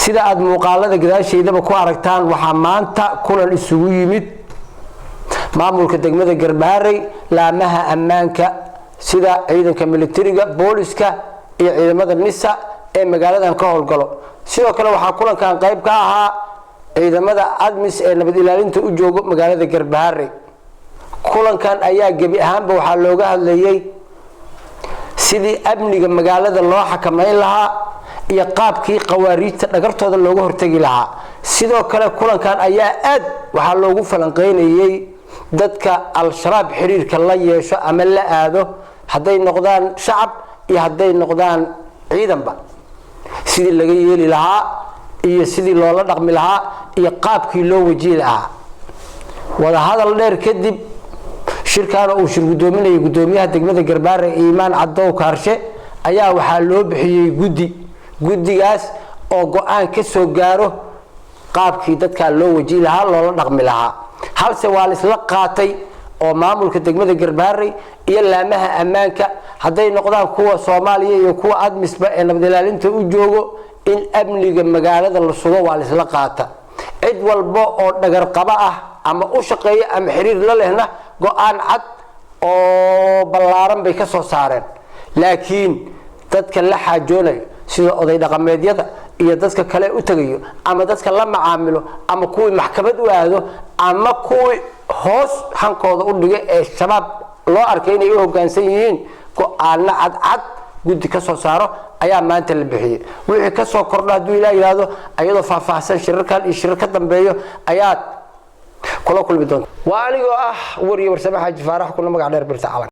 Sida aada muuqaalada gadaasheydaba ku aragtaan, waxaa maanta kulan isugu yimid maamulka degmada Garbaharey, laamaha ammaanka sida ciidanka militariga, booliska iyo ciidamada NISA ee magaaladan ka howlgalo. Sidoo kale waxaa kulankan qayb ka ahaa ciidamada ATMIS ee nabad ilaalinta u joogo magaalada Garbaharey. Kulankan ayaa gebi ahaanba waxaa looga hadlayay sidii amniga magaalada loo xakameyn lahaa iyo qaabkii khawaariijta dhagartooda looga hortegi lahaa. Sidoo kale kulankan ayaa aad waxaa loogu falanqeynayay dadka Al-Shabaab xiriirka la yeesho ama la aado, hadday noqdaan shacab iyo hadday noqdaan ciidanba, sidii laga yeeli lahaa iyo sidii loola dhaqmi lahaa iyo qaabkii loo wajihi lahaa. Wadahadal dheer kadib, shirkaana uu shir guddoominayay guddoomiyaha degmada Garbaare Iimaan Cadow Kaarshe, ayaa waxaa loo bixiyey guddi, guddigaas oo go-aan ka soo gaaro qaabkii dadkaa loo wajihi lahaa, loola dhaqmi lahaa. Halse waa la isla qaatay oo maamulka degmada Garbaharey iyo laamaha ammaanka, hadday noqdaan kuwa Soomaaliya iyo kuwa ATMISba ee nabad ilaalinta u joogo, in amniga magaalada la sugo waa la isla qaata. Cid walba oo dhagarqabo ah ama u shaqeeya ama xiriir la lehna go-aan cad oo ballaaran bay ka soo saareen. Laakiin dadka la xaajoonayo, sida oday dhaqameedyada iyo dadka kale u tegayo ama dadka la macaamilo ama kuwii maxkamad u aado ama kuwii hoos hankooda u dhiga ee Shabaab loo arkay inay u hoggaansan yihiin, go-aano cadcad guddi ka soo saaro ayaa maanta la bixiyey. Wixii ka soo kordho, hadduu Ilaah yidhaahdo, ayadoo faahfaahsan shirarkan iyo shirar ka dambeeyo ayaad kula kulmi doonta. Waa anigoo ah wariye Warsame Xaaji Faarax, kuna magac dheer Birta Calanka.